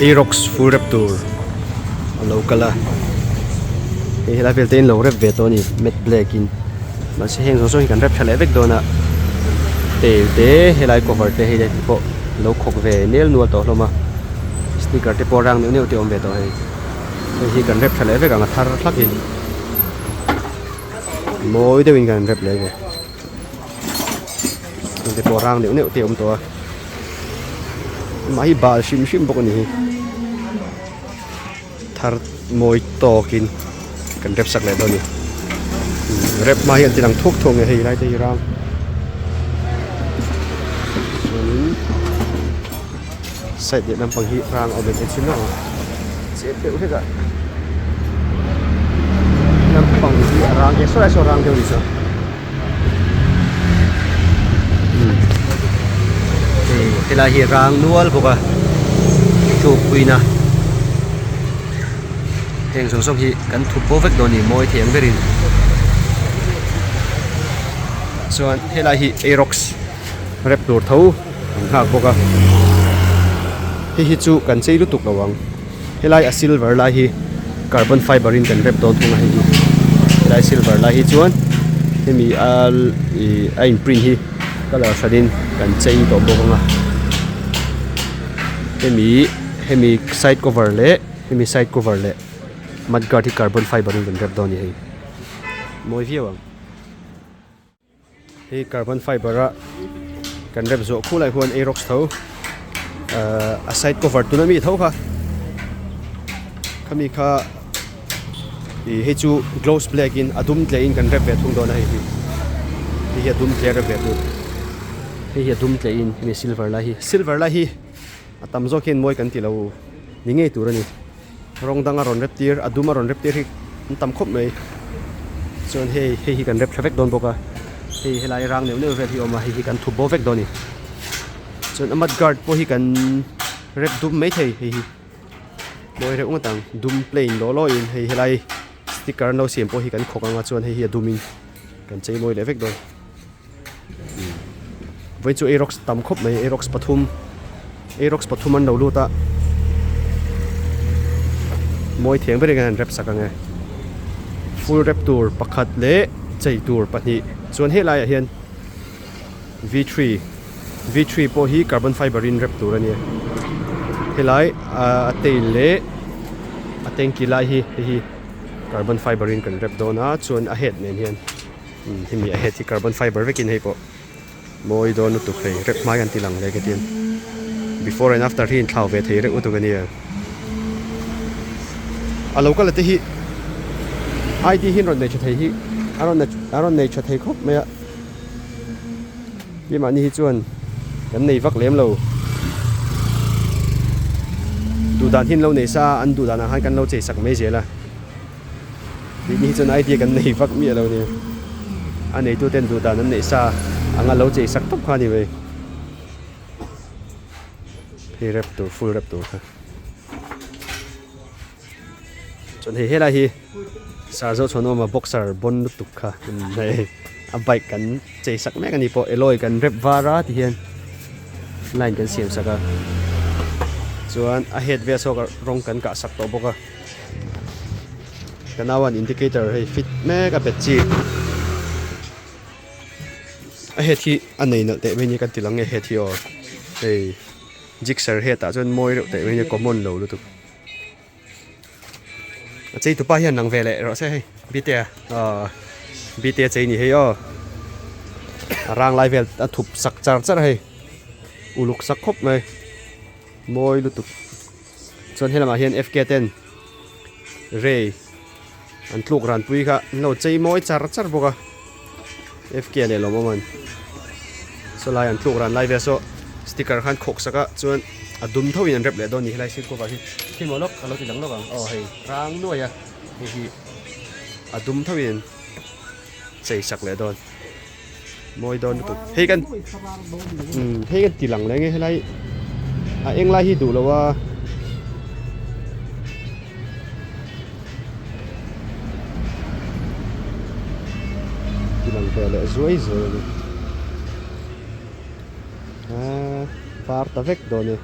Aerox full rep tur a lo kal a hei helai vel te in lo rep ve tawh a ni matte black in mahse heng zawng zawng hi kan rep tha leh vek dawn a tail te helai cover te hei te pawh lo khawk ve nel nual tawh hlawm a sticker te pawh rang neuh neuh te a awm ve tawh hei hei hi kan rep tha leh vek ang a thar thlak in mawi deuh in kan rep leh a ni. Heng te pawh rang neuh neuh te a awm tawh a amah hi bal hrim hrim bawk a ni hi thar mawi tawkin kan rep sak leh dawn a ni rep hma hian ti lang thuak thuak nge hei lai te hi rang chuanin side leh lampang hi rang a awm em chhin lawk ang chep deuh hlek a lampang hi a rang e saw lai saw a rang deuh a ni chuan. Hei helai hi rang nual bawk a tluk puina heng zawng zawng hi kan thup bo vek dawn a ni mawi thei ang berin chuan helai hi Aerox rep tur tho an nghak bawk a hei hi chu kan chei lutuk lo ang helai a silver lai hi carbon fiber in kan rep dawn thung a hei hi helai silver lai hi chuan hemi a ih a in print hi colour hran in kan chei tawh bawk ang a hemi hemi side cover leh hemi side cover leh mud guard hi carbon fiber in kan rep dawn a ni hei mawi viau ang. Hei carbon fiber a kan rep zawh khulai huan aerox tho ahh a side cover tuna mi tho kha khami kha ih hei chu gloss black in a dum tle in kan rep ve thung dawn a hei hi hei hi a dum tle a rep ve tur hei hi a dum tle in hemi silver lai hi silver lai hi a tam zawk hian mawi kan ti lo ni ngei tur a ni. Rawng dang a rawn rep tir a dum a rawn rep tir hi an tam khawp mai chuan hei hei hi kan rep thla vek dawn bawk a hei helai rang neuh neuh vel hi a awm a hei hi kan thup bo vek dawn a ni chuan a mud guard pawh hi kan rep dum maithei hei hi mawi reuh ngawt ang dum plain law law in hei helai sticker an lo siam pawh hi kan khawk ang a chuan hei hi a dum in kan chei mawi leh vek dawn vawiin chu aerox tam khawp mai aerox pathum aerox pathum an lo lut a mawi thiang ber in an rep sak ang e full rep tur pakhat leh chei tur pahnih chuan helai ah hian v three v three pawh hi carbon fiber in rep tur a nia helai a tail leh a tanky lai hi hei hi carbon fiber in kan rep dawn a chuan a head nen hian. Hemi a head hi carbon fiber vekin hei pawh mawi dawn lutuk hei rep hmai an ti lang leh ka tin before and after hi inthlau ve thei reuh lutuk ania a lo kal a te hi ID hi an rawn nei tha thei hi a rawn a rawn nei tha thei khawp mai a keimahni hi chuan kan nei vak lem lo duh dan hi an lo nei sa a an duh dan ang khan kan lo chei sak mai zel a. Tih ni hi chuan idea kan nei vak miah lo a ni. A neitu ten duh dan an neih sa anga lo chei sak tawp kha a ni mai. Hei rep tur full rep tur kha. Chuan hei helai hi Sarzo chhuanawma boxer bawn lutuk kha hei a bike kan chei sak mek a ni pawh alloy kan rep var a ti hian line kan siam sak a. Chuan a head vel saw rawng kan kah sak tawh bawk a. Ka nauan indicator hei fit mek a bet chi a head hi a nei nalh teh mai ni kan ti lang nge head hi aw hei gixxer head ah chuan mawi reuh teh mai ni common lo lutuk a chei tupa hian lang ve leh rawh se hei bite a aw bite a chei ni hei aw a rang lai vel a thup sak char char hei uluk sak khawp mai mawi lutuk. Chuan helamah hian FK ten Ray an tluk ran pui kha an lo chei mawi char char bawk a FK leh lawm awm an saw lai an tluk ran lai vel saw sticker khan khawk sak a chuan a dum tho in an rep leh dawn a ni helai sir cover hi khi maw lawk a lo ti lang lawk ang aw hei rang nuai a hei hi a dum tho in chei sak leh dawn mawi dawn lutuk hei kan umm hei kan ti lang leh nge helai a eng lai hi duh lo a ti lang ve leh zuai zuai a ni aaa var ta vek dawn e.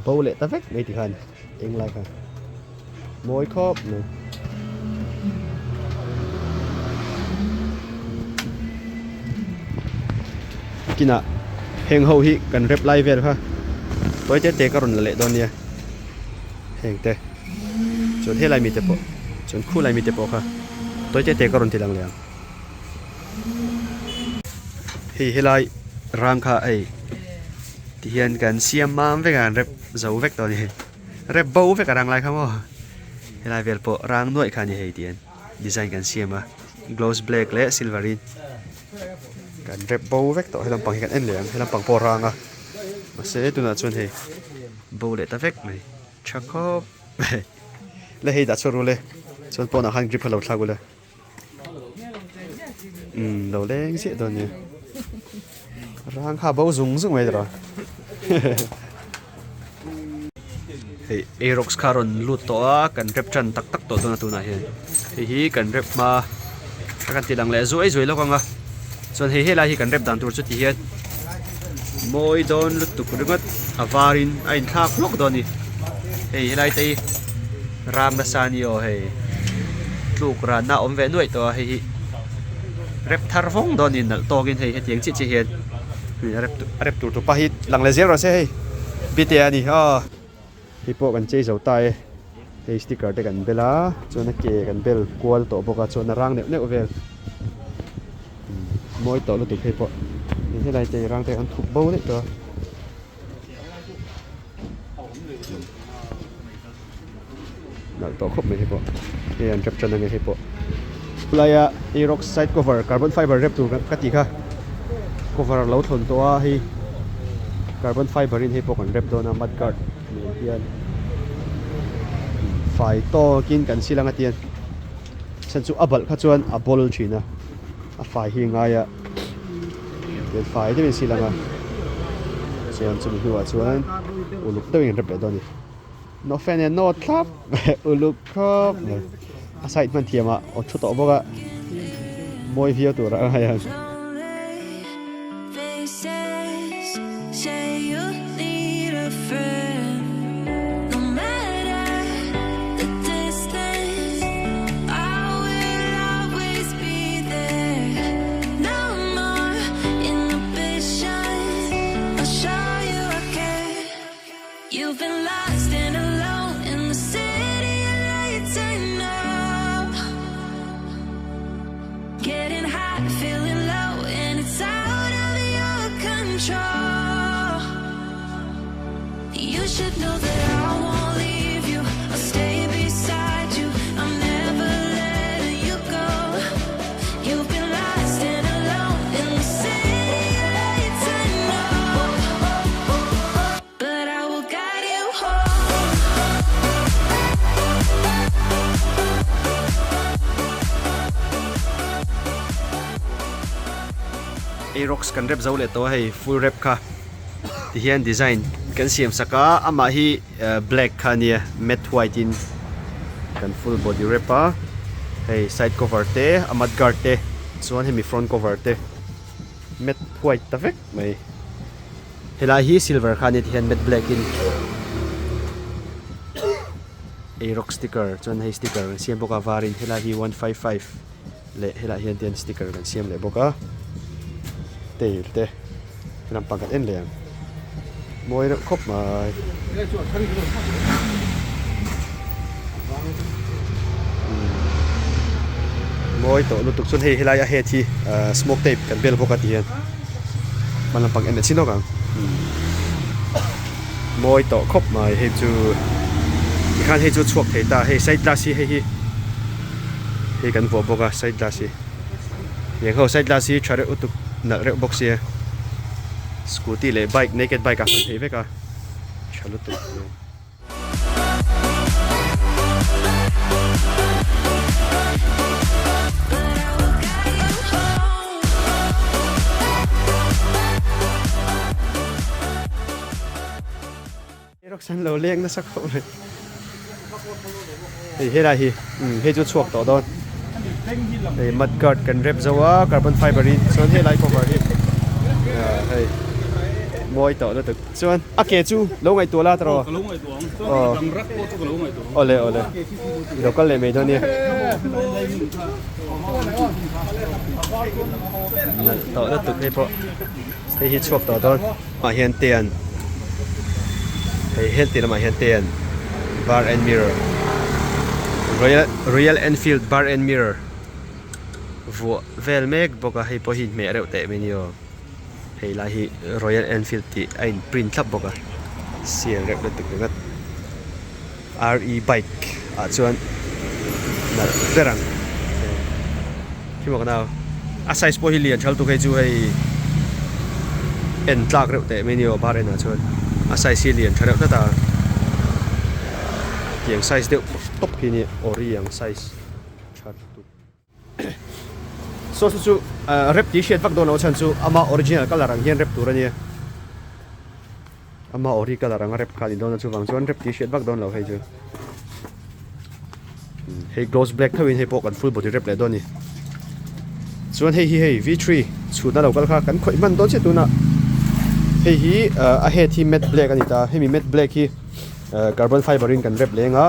Bo leh ta vek mai tikhan eng lai kha mawi khawp mai. Kinah heng ho hi kan rep lai vel kha tawi te te ka rawn la leh dawn nia heng te chuan helai mite pawh chuan khulai mite pawh kha tawi te te ka rawn ti lang leh ang. Hei helai rang kha hei tihian kan siam mam vek a an rep zo vek tawh a ni hei rep bo vek a rang lai kha maw helai vel pawh rang nuaih kha a ni hei tihian design kan siam a gloss black leh silver in kan rep bo vek tawh helam pang hi kan en leh ang helam pang pawh a rang a mahse tunah chuan hei bo leh ta vek mai tha khawp mai le hei dah chhuak ru le chuan pawnah khan grip kha lo thlak ula. Umm lo leng chiah dawn nia rang kha bo zung zung mai tawh hei aerox kha a rawn lut tawh a kan rep tan tak tak tawh dawn a tunah hian hei hi kan rep hma a kan ti lang leh zuai zuai lawk ang a chuan hei helai hi kan rep dan tur chu ti hian mawi dawn lutuk ringawt a varin a inthlak hlawk dawn a ni hei helai te hi ram nasa a ni aw hei tluk ranna a awm ve nuaih tawh a hei hi rep thar vawng dawn a ni nalh tawkin hei hetiang chiah chiah hian a rep a rep tur tur pa hi lang leh zel rawh se hei bite a ni aw. Hei pawh kan chei zo ta e, hei sticker te kan bel a, chuan a ke kan bel kual tawh bawk a, chuan a rang neuh neuh vel mawi tawh lutuk hei pawh hei helai te rang te an thup bo daih tawh a. Nalh tawh khawp mai hei pawh hei an rep tan ange hei pawh khulaia Aerox side cover carbon fiber rep tur ka tih kha cover a lo thlawn tawh a hei carbon fiber in hei pawh kan rep dawn a mud guard nen hian fai tawkin kan sil anga tian chhan chu a balh kha chuan a bawl thin a a fai hi a ngai a tian fai deuhin sil anga chuan chumi hnuah chuan uluk deuhin kan rep leh dawn a ni. Nawhfe nen nawt thlap uluk khawp mai a side hman thiam ah aw thu tawh bawk a mawi viau tur a ngai ang. Aerox kan rep zo leh tawh a hei full rep kha tihian design kan siam sak a amah hi black kha a nia matte white in kan full body rep a hei side cover te a mud guard te chuan hemi front cover te matte white ta vek mai. Helai hi silver kha a ni tihian matte black in Aerox sticker chuan hei sticker kan siam bawk a varin helai hi 155 leh helai hian tian sticker kan siam leh bawk a tail te helam pang kan en leh ang mawi reuh khawp mai. Mawi tawh lutuk chuan hei helai a head hi smoke tape kan bel bawk a tihian. Hma lampang en a chin awk ang mawi tawh khawp mai hei chu tikhan hei chu chhuak thei ta hei side glass hi hei hi hei kan vuah bawk a side glass hi heng ho side glass hi tha reuh lutuk nalh reuh bawk sia scooty leh bike naked bike ah hman theih vek a tha lutuk. Rocks an lo leng nasa khawp mai hei helai hi hei chu chhuak tawh dawn hei mud guard kan rep zo a carbon fiber in chuan helai cover hi hei. Mawi tawh lutuk. Chuan a ke chu lo ngaihtuah la tawh. Ka lo ngaihtuah ang. Chuan a dang rak pawh chu ka lo ngaihtuah ang. Awle awle. I lo kal leh mai dawn nia. Nalh tawh lutuk hei pawh. Hei hi chhuak tawh dawn. Ah hian tean hei hel tih lamah hian tean bar and mirror Royal Royal Enfield bar and mirror vuah vel mek bawk a hei pawh hi inhmeh reuh teh mai ni aw hei lai hi Royal Enfield tih a in print thlap bawk a sial reuh lutuk ringawt R E bike ah chuan nalh ber ang khi maw ka nau a size pawh hi lian thal tuk hei chu hei en tlak reuh teh mai ni aw bar enah chuan a size hi lian tha reuh tlat a tiang size deuh tawp khi nia ori ang size tha lutuk. Saw chu chu rep tih hriat vak dawn loh chhan chu ama original colour ang hian rep tur a nia ama ori colour anga rep kha a ni dawn a chuvang chuan rep tih hriat vak dawn loh hei chu hei gloss black tho in hei pawh kan full body rep leh dawn a ni chuan hei hi hei v three chhutna lo kal kha kan khawih hman dawn chiah tunah hei hi a head hi matte black a ni ta hemi matte black hi carbon fibre in kan rep leng a.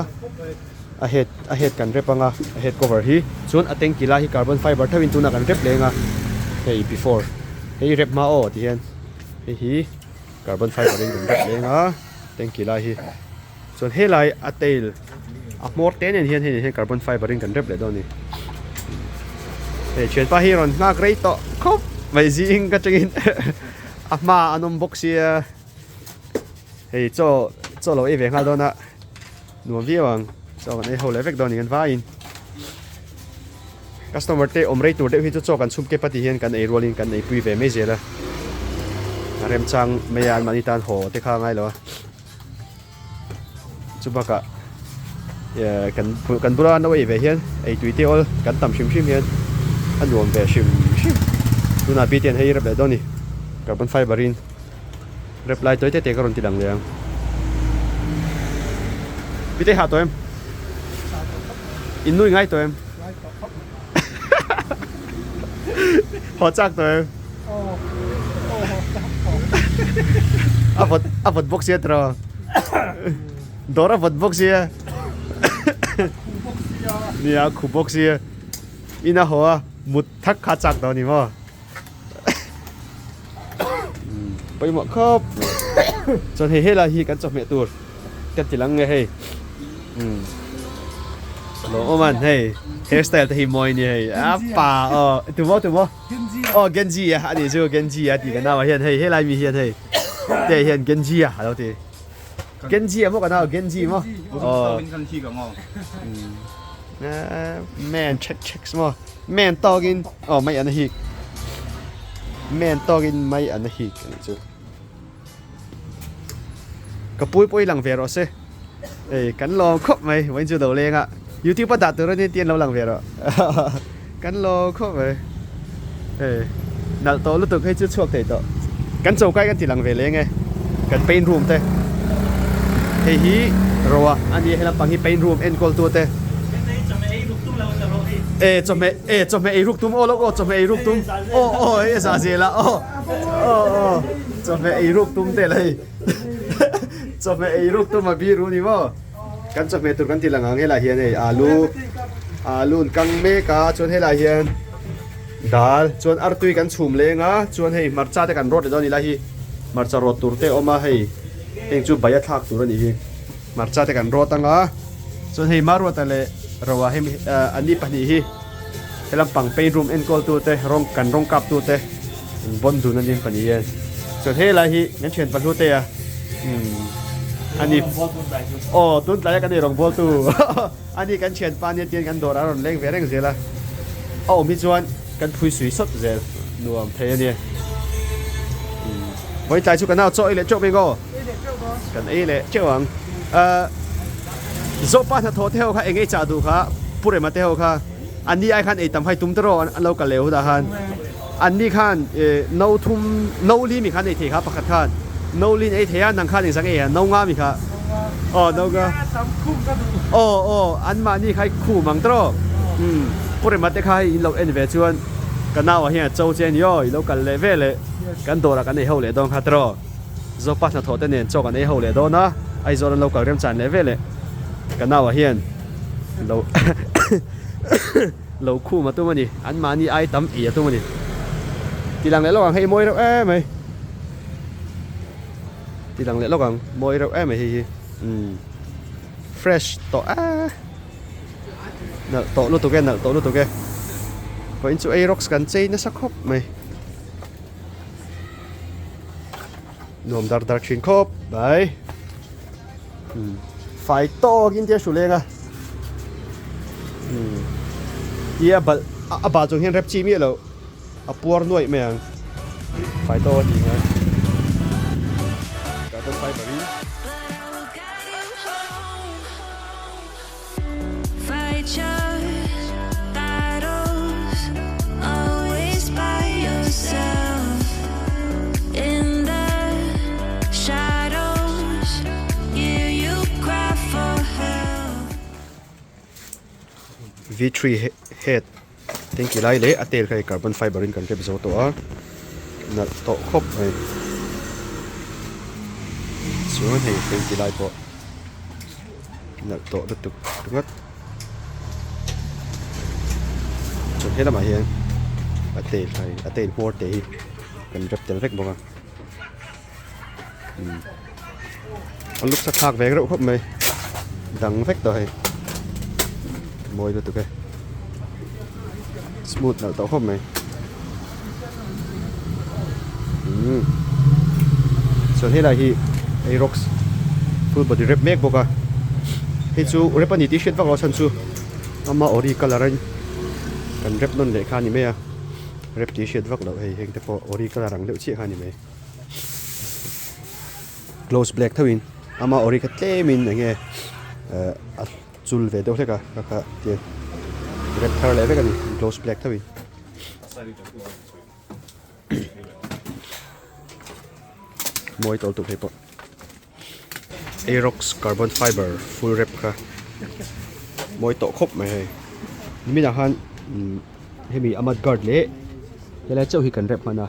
A head a head kan rep anga a head cover hi chuan a tanky lai hi carbon fiber theuhin tunah kan rep leng a hei before hei rep hma aw ti hian hei hi carbon fiber in kan rep leng a tanky lai hi chuan helai a tail a hmawr te nen hian hei hian carbon fiber in kan rep leh dawn a ni hei thianpa hi rawn nghak rei tawh khawp mai zing ka tangin a hma an awm bawk sia hei chaw chaw lo ei ve nghal dawn a. Nuam viau ang, chaw kan ei ho leh vek dawn eng an vaiin. Customer te awm rei tur deuh hi chu chaw kan chhum kep a tih hian kan ei rualin kan eipui ve mai zel a. A remchang mai a anmahni tan haw te kha a ngai lo a. Chu bakah kan kan bula an lo ei ve hian eitui te awl kan tam hrim hrim hian a nuam ve hrim hrim. Tunah bite an hei rep leh dawn a ni, carbon fibre in. Reply tawi tete ka rawn ti lang leh ang. Pitei hah tawh em? In nui ngai tawh em? Haw chak tawh em? A vawt a vawt bawk sia tiraw? Dawr a vawt bawk sia. Nia khu bawk sia. Ina haw a mut thak kha chak tawh a ni maw? Pawimawh khawp chuan hei helai hi kan chawhmeh tur kan ti lang nge hei lawm awm an hei hair style te hi mawi a ni hei a pa aw tumaw tumaw aw Genji a ani chu Genji a tih kan nauah hian hei helai mi hian hei te hian Genji a alo ti Genji a maw kan nau Genji maw aw man check check maw. Men tawkin aw mai an a hik men tawkin mai an a hik a nih chu ka pui pawh i lang ve rawh se ei kan lawm khawp mai vawiin chu lo leng a youtube a dah tur ania tih an lo lang ve rawh kan lawm khawp mai hei nalh tawh lutuk hei chu chhuak thei tawh kan chokai kan ti lang ve leng e kan paint room te hei hi roa a nia he lampang hi paint room enkawl tu te e chawhmeh e chawhmeh ei ruk tum aw lawk aw chawhmeh ei ruk tum aw aw hei a zah zel a aw aw aw chawhmeh ei ruk tum te la hei chawhmeh ei ruk tum a biru ni maw kan chawhmeh tur kan ti lang ang helaiah hian hei alu alu an kang mek a chuan helaiah hian Dal chuan artui kan chhum leng a, chuan hei hmarcha te kan rawt leh dawn a ni lai hi, hmarcha rawt tur te a awm a hei, heng chu bai a thlak tur a nih hi, hmarcha te kan rawt ang a, chuan hei Maruata leh Roa hei an ni pahnih hi helam pang paint room enkawl tu te rawng kan rawng kap tu te an bawn dun a ni an pahnih hian, chuan helai hi kan thian pahlu te a umm a ni aw tun tlai a kan ei rawng bawl tu. A ni kan thianpa nia tiin kan dawrah a rawn leng ve reng zel a, a awm hi chuan kan phui sui sawt zel nuam thei a nia. Vawi tlai chu ka nau chaw ei leh teuh mai ngaw? Kan ei leh teuh ang. Zawhpa hnathawh te ho kha eng ei chah duh kha Pu Rema te ho kha an ni ai khan ei tam hai tum tawh an lo kal leh hunah khan an ni khan no thum no li mi khan ei thei kha pakhat khan no li in ei thei a nang khan engzah nge ei a no nga mi kha aw no nga aw aw an mahni kha i khum ang tawh umm Pu Rema te kha hei in lo en ve chuan ka nau ah hian a cho che a ni aw i lo kal leh ve leh kan dawrah kan ei ho leh dawn kha tawh. Zopa hnathawh te nen chaw kan ei ho leh dawn a, Aizawl an lo kal rem chan leh vel eh. Ka nau ah hian lo lo khum a tum a ni, an mahni ai tam ei a tum a ni. Ti lang leh lawk ang hei mawi reuh em mai. Ti lang leh lawk ang mawi reuh em mai hei hi. Umm fresh tawh a. Nalh tawh lutuk e, nalh tawh lutuk e. Vawiin chu Aerox kan chei nasa khawp mai. Nuam dar dar thin khawp mai. Umm fai tawk in tia hru leng a. Umm tia balh a bal chung hian rep chi miah loh a puar nuaih mai ang. Fai tawk a tih ngai. Carbon fiber in. V3 head tanki lai leh a tail kha hei carbon fiber in kan rep zo tawh a nalh tawh khawp mai chuan hei tanki lai pawh. Nalh tawh lutuk ringawt. Chuan he lamah hian a tail kha a tail hmawr te hi kan rep tel vek bawk a. Umm a luk sa thlak ve reuh khawp mai dang vek tawh hei mawi lutuk e smooth nalh tawh khawp mai. Umm chuan helai hi Aerox full body rep mek bawk a hei chu rep a ni tih hriat vak loh a chhan chu ama ori colour a kan rep nawn leh kha a ni mai a rep tih hriat vak loh hei heng te pawh ori colour ang deuh chiah kha a ni mai gloss black tho in ama ori kha tlem in eng nge eh a chul ve deuh hlek a kha kha tiang rep thar leh vek a ni gloss black tho in. Mawi tawlh tuk hei pawh Aerox carbon fiber full rep kha mawi tawh khawp mai hei niminah khan umm hemi a mud guard leh helai chauh hi kan rep hman a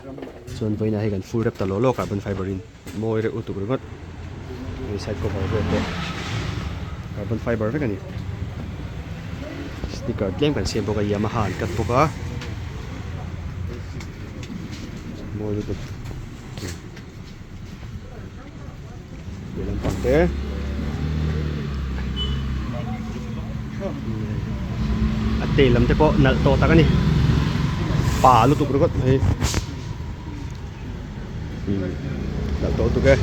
chuan vawiinah hei kan full rep ta law law carbon fiber in mawi reuh lutuk ringawt hei side cover vel pawh carbon fiber vek a ni sticker tlem kan siam bawk a Yamaha an cut bawk a mawi lutuk leh lampang te a tail lam te pawh nalh tawh tak a ni pa lutuk ringawt mai. Nalh tawh lutuk e.